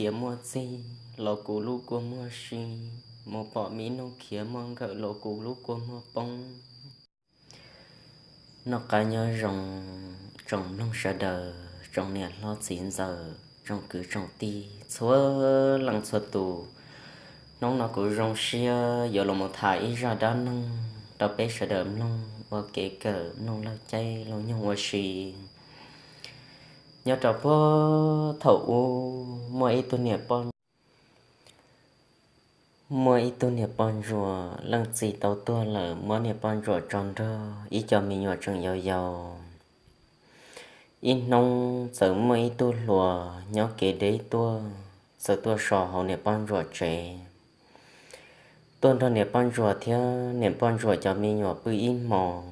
khiav muaj txig los kuv lub kua muag si, mus pom mi noog khiav muaj nkawm los kuv lub kua muag poob. Noj qab nyob zoo tsoom mloog sawv daws, tsoom niam hlob txiv ntxawm, tsoom kwv tsoom tij txhua leej txhua tus. Hnub no kuv zoo siab yuav los mus tham ib zaj dab neeg rau peb sawv daws mloog ua kev kawm mloog laj caij laj nyoog ua si. Nyob rau puag thaum ub muaj ib tug niam poj muaj ib tug niam poj ntsuam, leej txiv tau tuag lawm, muab niam poj ntsuam tso nrog ib co me nyuam tseem yau yau. Ib hnub txawm muaj ib tug hluas nyob kev deb tuaj, txawm tuaj so hauv niam poj ntsuam tsev, tuaj nrog niam poj ntsuam thiab niam poj ntsuam cov me nyuam pw ib hmos.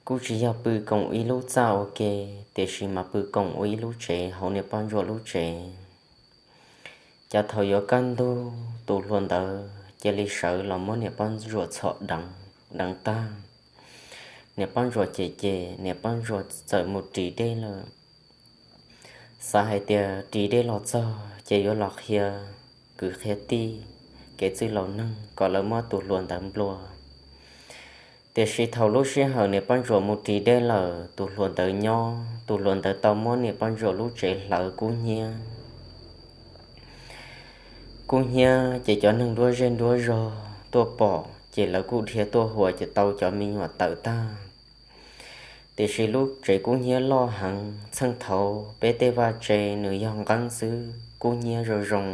Kuj tsis yog pw koom ib lub txaj ua ke, tiam sis mas pw koom ua ib lub tsev hauv niam poj ntsuam lub tsev. Ces thaum yuav kaj ntug, tus hluas ntawd cia li sawv los muab niam poj ntsuam txhom deev, deev tag. Niam poj ntsuam cem cem, niam poj ntsuam txawm mus ris dej lawm. Xav hais tias ris dej los txog ces yuav los qhia kwv qhia tij kev txwj laus neeg kom lawv muab tus hluas ntawd nplua. Tiam sis thaum lub sij hawm niam poj ntsuam mus ris dej lawm, tus hluas ntawd nyob, tus hluas ntawd tau muab niam poj ntsuam lub tsev hlawv kub hnyiab. Kub hnyiab ces cov neeg nruab zej nruab zog tuaj pom ces lawv kuj dhia tuaj hua ces tau cov me nyuam tawm tag. Tiam sis lub tsev kub hnyiab loj heev, txheej thaud peb tej vaj tse nws yog nqeeb xwb, kub hnyiab zoo zoo,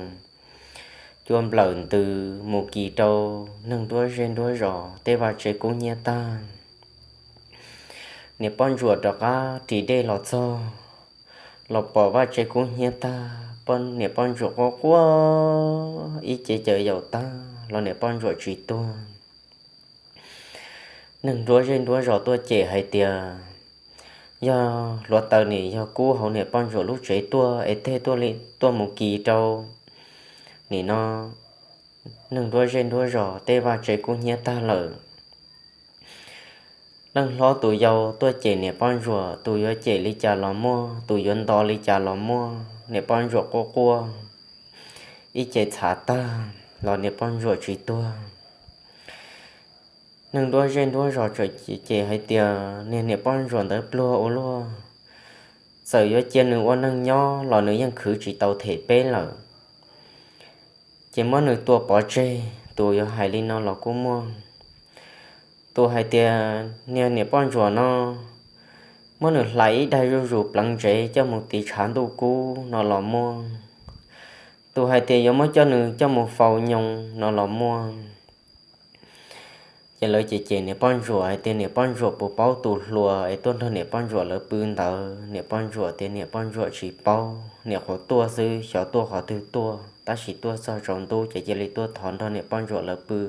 cua nplawm ntws mus kis rau neeg nruab zej nruab zos tej vaj tse kub hnyiab tag. Niam poj ntsuam rov qab ris dej los txog, los pom vaj tse kub hnyiab tag, niam poj ntsuam quaj quaj ib ce caws yaum tag los niam poj ntsuam tsis tuag. Neeg nruab zej nruab zos tuaj cem hais tias yog hluav taws nim yog kub hauv niam poj ntsuam lub tsev tuaj es tej tuaj mus kis rau nim no neeg nruab zej nruab zos tej vaj tse kub hnyiab tag lawm. Leej hlob tus yau tuaj cem niam poj ntsuam, tus yuav cem li cas los muaj, tus yuav nto li cas los muaj, niam poj ntsuam quaj quaj ib ce txhav tag los niam poj ntsuam tsis tuag. Neeg nruab zej nruab zos txawm cem hais tias niag niam poj ntsuam ntawd pluag ua luaj, txawm yuav cia nws ua neeg nyob los nws yeej khwv tsis tau them peb lawm, ces muab nws tua pov tseg, tus yuav hais li no los kuj muaj. Tus hais tias niag niam poj ntsuam no muab nws hlais ib daig zuj zus pleev ntsev coj mus tiv tshav ntuj kub no los muaj. Tus hais tias yuav muab coj nws coj mus faus nyoos no los muaj. Ces lawv cem cem niam poj ntsuam hais tias niam poj ntsuam puas paub tus hluas es tuaj nrog niam poj ntsuam lawv pw ntawd. Niam poj ntsuam tias niam poj ntsuam tsis paub, niam qhuav tuaj xwb, xyov tuaj qhov twg tuaj, tab sis tuaj txog tsaus ntuj ces cia li tuaj thov nrog niam poj ntsuam lawv pw.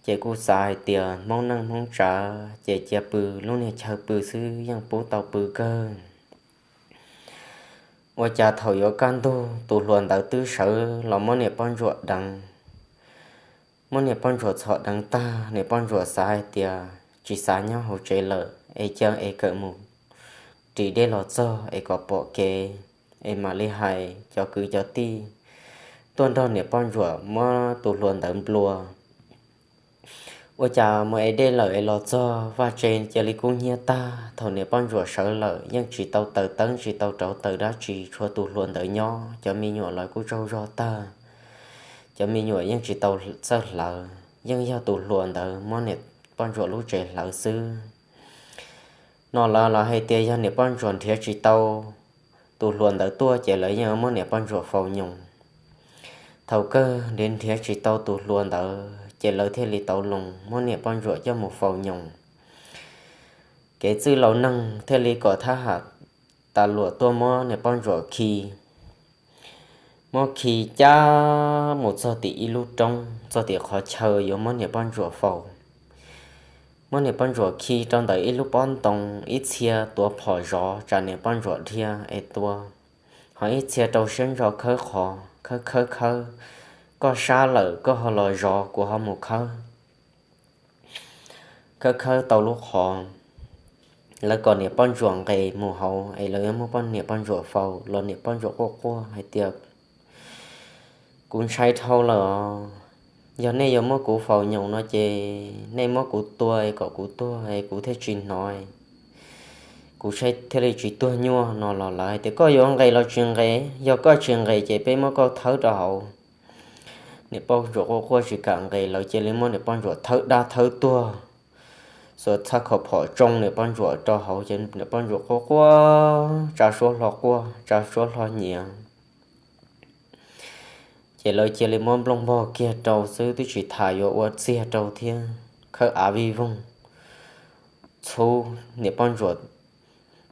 Ces kuj xav hais tias hmoob neej hmoob tsav ces cia pw, lub niag chaw pw xwb yeej pub tau pw kawg. Ua cas thaum yuav kaj ntug tus hluas ntawd twb sawv los muab niam poj ntsuam deev. Muab niam poj ntsuam txhom deev tag, niam poj ntsuam xav hais tias tsis xav nyob hauv tsev lawm es cia es kawm mus ris dej los txog es kom pom kev es mam li hais cov kwv cov tij tuaj nrog niam poj ntsuam muab tus hluas ntawd nplua. Ua cas mus ev dej lawm es los txog vaj tse cia li kub hnyiab tag. Thaum niam poj ntsuam sawv lawm yeej tsis tau taws teeb tsis tau rauv taws dab tsi, tshuav tus hluas ntawd nyob, cov me nyuam los kuj tsaug zog tag. Cov me nyuam yeej tsis tau txawj hlawv, yeej yog tus hluas ntawd muab niam poj ntsuam lub tsev hlawv xwb. No lawv los hais tias yog niam poj ntsuam nrhiav tsis tau tus hluas ntawd tuaj ces lawv yeej muab niam poj ntsuam faus nyoos. Thaum kawg nrhiav nrhiav tsis tau tus hluas ntawd ces lawv thiaj li tau loo muab niam poj ntsuam coj mus faus nyoos. Kev txwj laus neeg thiaj li kom thab ham tas luam tuaj muab niam poj ntsuam khi. Muab khi cab mus txog tim ib lub roob, txog tim qhov chaw yuav muab niam poj ntsuam faus. Muab niam poj ntsuam khi rau ntawm ib lub pob ntoo, ib txhia tuav phom zov tsam niam poj ntsuam dhia es tua, ho ib txhia rau siab ntso khawb qhov, khawb khawb khawb, koj sab lawm koj ho los zov kuv ho mus khawb. Khawb khawb tau lub qhov, lawv kom niam poj ntsuam nqes mus hauv es lawv yuav muab poj niam poj ntsuam faus los niam poj ntsuam quaj quaj hais tias, kuv ntshai dhau lawm os. Yog nej yuav muab kuv faus nyoos no ces nej muab kuv tua es kom kuv tuag es kuv thiaj tsis hnov, kuv thiaj li tsis tuag nyuaj no los lawv hais tias koj yuav nqes los tsis nqes, yog koj tsis nqes ces peb muab koj thawb rau hauv. Niam poj ntsuam quaj quaj tsis kam nqes, lawv cia li muab niam poj ntsuam thawb dab thawb tuag, xuas txhaj khaum phom tsoo niam poj ntsuam rau hauv ces niam poj ntsuam quaj quaj tsa suab hlo quaj tsa suab hlo nyiav. Ces lawv cia li muab nplooj npog kiag rau xwb twb tsis tas yuav ua txiag rau thiab, khawb av vij voog txhub niam poj ntsuam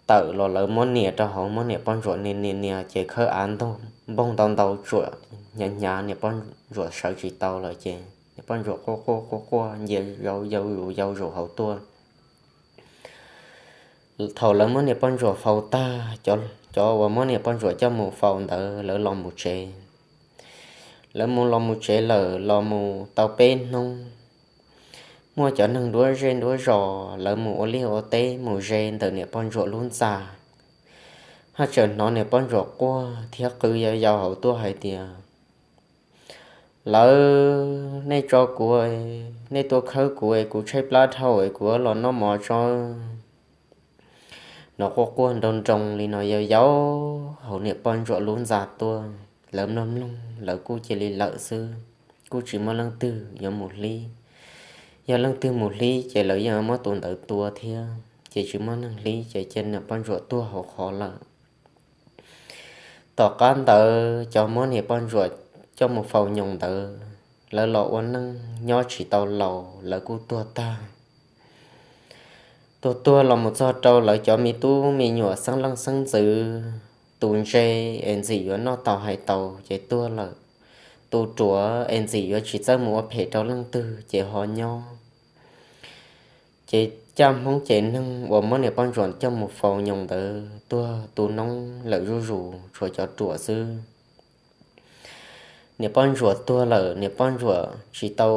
tawm los lawv muab nias rau hauv, muab niam poj ntsuam nias nias nias ces khawb av npog npog ntau ntau tsuam hnyav hnyav niam poj ntsuam sawv tsis tau lawm ces niam poj ntsuam quaj quaj quaj quaj ncia yau yau zus yau zus hauv tuaj. Thaum lawv muab niam poj ntsuam faus tag, cov uas muab niam poj ntsuam coj mus faus ntawd lawv los mus tsev. Lawv mus los mus tsev lawm los mus tau peb hnub, muaj cov neeg nruab zej nruab zos lawv mus ua liaj ua teb mus ze ntawm niam poj ntsuam lub ntxa, haj tseem hnov niam poj ntsuam quaj thiab qw yau yau hauv tuaj hais tias, lawv, nej tso kuv, nej tuaj khawb kuv es kuv tshaib plab dhau es kuv los noj mov tso. No quaj quaj nroo nroo li no yau yau hauv niam poj ntsuam lub ntxa tuaj, lawv mloog mloog lawv kuj cia li lawm xwb, kuj tsis muaj leej twg yuav mus hlib. Yog leej twg mus hlib ces lawv yeej muab tus ntawd tua thiab, ces tsis muaj neeg hlib ces cia niam poj ntsuam tuag hauv qhov lawm. Tom qab ntawd cov muab niam poj ntsuam coj mus faus nyoos ntawd, lawv los ua neej nyob tsis tau laus lawv kuj tuag tag. Tuag tuag los mus txog rau lawv cov me tub me nyuam xeeb leej xeeb ntxwv, tus ntse es ntxim yuav noj tau hais tau ces tuag lawm, tus ruam es ntxim yuav tsis txawj mus ua phem rau leej twg ces ho nyob. Ces caj hmoob ces neeg uas muab niam poj ntsuam coj mus faus nyoos ntawd tuag tu noob lawm zuj zus, tshuav cov ruam xwb. Niam poj ntsuam tuag lawm, niam poj ntsuam tsis tau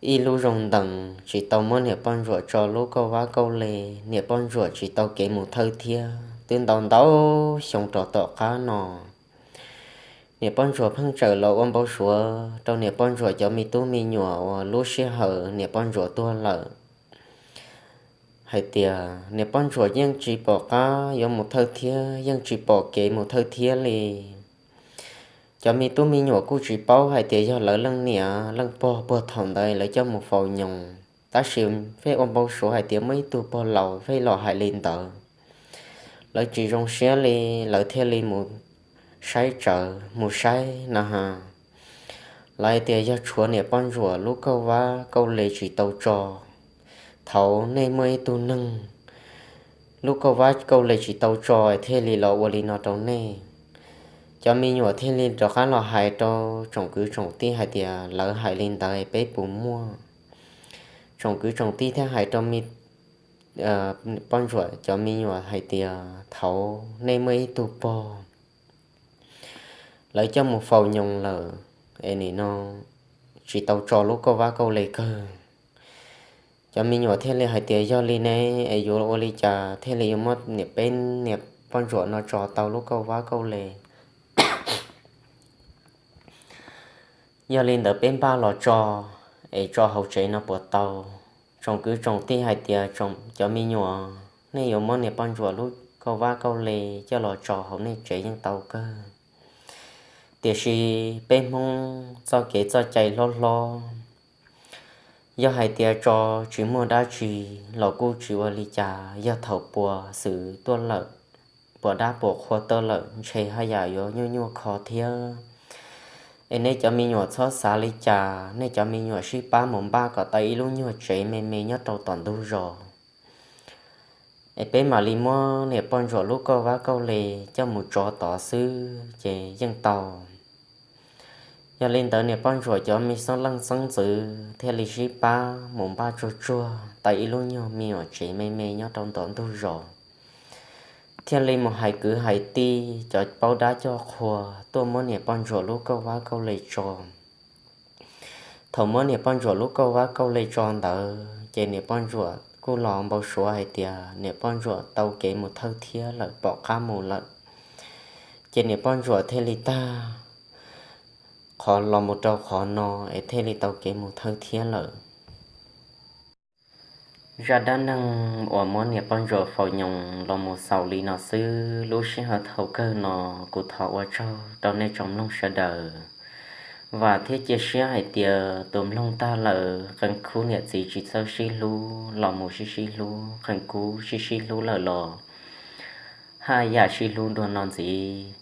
ib lub zoo ntees, tsis tau muab niam poj ntsuam tso lub kauj vab kauj le, niam poj ntsuam tsis tau kev mus thawj thiab. Twb ntau ntau xyoo rov tom qab no, niam poj ntsuam pheej tawm los ua npau suav rau niam poj ntsuam cov me tub me nyuam uas lub sij hawm niam poj ntsuam tuag lawm hais tias niam poj ntsuam yeej tsis pom qab yuav mus thawj thiab, yeej tsis pom kev mus thawj thiab li. Cov me tub me nyuam kuj tsis paub hais tias yog lawv leej niam leej pog puag thaum ntawd lawv coj mus faus nyoos, tab sis pheej ua npau suav hais tias muaj ib tug pog laus pheej los hais li ntawd. Lawv tsis zoo siab li, lawv thiaj li mus saib tsawv, mus saib na has. Lawv hais tias yog tshuav niam poj ntsuam lub kauj vab kauj le tsis tau tso. Thaum nej muaj ib tug neeg lub kauj vab kauj le tsis tau tso thiaj li los ua li no rau nej. Cov me nyuam thiaj li rov qab los hais rau tsoom kwv tsoom tij hais tias lawv hais li ntawd peb puas muaj. Tsoom kwv tsoom tij thiaj hais rau me poj ntsuam cov me nyuam hais tias thaum nej muaj ib tug pog, lawv coj mus faus nyoos lawm, es nim no tsis tau tso lub kauj vab kauj le kawg. Cov me nyuam thiaj li hais tias yog li ne, es yuav ua li cas thiaj li yuav muab niam peb niam poj ntsuam no tso tau lub kauj vab kauj le? Yog li ntawd peb npaj los tso, es tso hauv tsev no puas tau? Tsoom kwv tsoom tij hais tias cov me nyuam, nej yuav muab niam poj ntsuam lub kauj vab kauj le coj los tso hauv nej tsev yeej tau kawg. Tiam sis peb Hmoob txoj kev txoj cai hlob hlob, yog hais tias tso tsis muaj dab tsi los kuj tsis ua li cas, yog thaum puas xwm tuaj lawm, puas dab puas qhua tuaj lawm ntshe haj yam yuav nyuaj nyuaj kho thiab. Es nej cov me nyuam txhob xav li cas, nej cov me nyuam sib pab mus npaj kom tau ib lub nyuag tsev me me nyob rau tom ntug zos. Es peb mam li muab niam poj ntsuam lub kauj vab kauj le coj mus tso tod xwb ces yeej tau. Yog li ntawd niam poj ntsuam cov me xeeb leej xeeb ntxwv thiaj li sib pab mus npaj tsuag tsuag tau ib lub nyuag me nyuam tsev me me nyob rau tom ntug zos, thiaj li mus hais kwv hais tij cov paub dab coj qhua tuaj muab niam poj ntsuam lub kauj vab kauj le tso. Thaum muab niam poj ntsuam lub kauj vab kauj le tso ntawd ces niam poj ntsuam kuj los npau suav hais tias niam poj ntsuam tau kev mus thawj thiab lawm, pom qab mus lawm. Ces niam poj ntsuam thiaj li tag qhov los mus rau qhov no es thiaj li tau kev mus thawj thiab lawm. Zaj dab neeg uas muab niam poj ntsuam faus nyoos los mus xaus li no xwb. Lub sij hawm thaum kawg no kuv thov ua tsaug rau nej tsoom mloog sawv daws. Vam thiab cia siab hais tias tus mloog tag lawm qee khub niam txiv tsis txawj sib hlub los mus sib sib hlub, qee khub sib sib hlub lawm los haj yam sib hlub dua no ntxiv.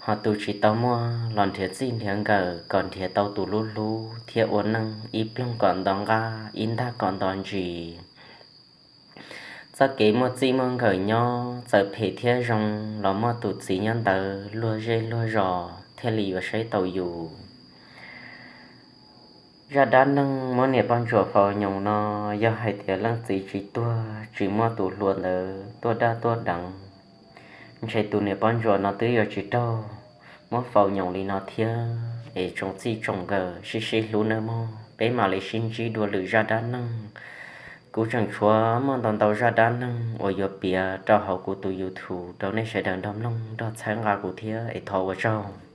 Ho tus tsis tau muaj los nrhiav txij nrhiav nkawm kom nrhiav tau tus hlub hlub thiab ua neej ib ploog kom nto nqaj ib ntaj kom nto ntsis. Txoj kev muaj txij muaj nkawm nyob txawm phem thiab zoo los muaj tus txiv nyob ntawd luag zej luag zos thiaj li yuav saib taus yus. Zaj dab neeg muab niam poj ntsuam faus nyoos no yog hais tias leej txiv tsis tuag tsis muaj tus hluas ntawd tuaj dab tuaj deev, ntshe tus niam poj ntsuam no twb yuav tsis raug muab faus nyoos li no thiab. Es tsoom txij tsoom nkawm sib sib hlub nawb mog, peb mam li sib ntsib dua lwm zaj dab neeg. Kuv tseem tshuav muaj ntau ntau zaj dab neeg uas yuav piav rau hauv kuv tus YouTube rau nej sawv daws nrog mloog nrog txhawb nqa kuv thiab es thov ua tsaug.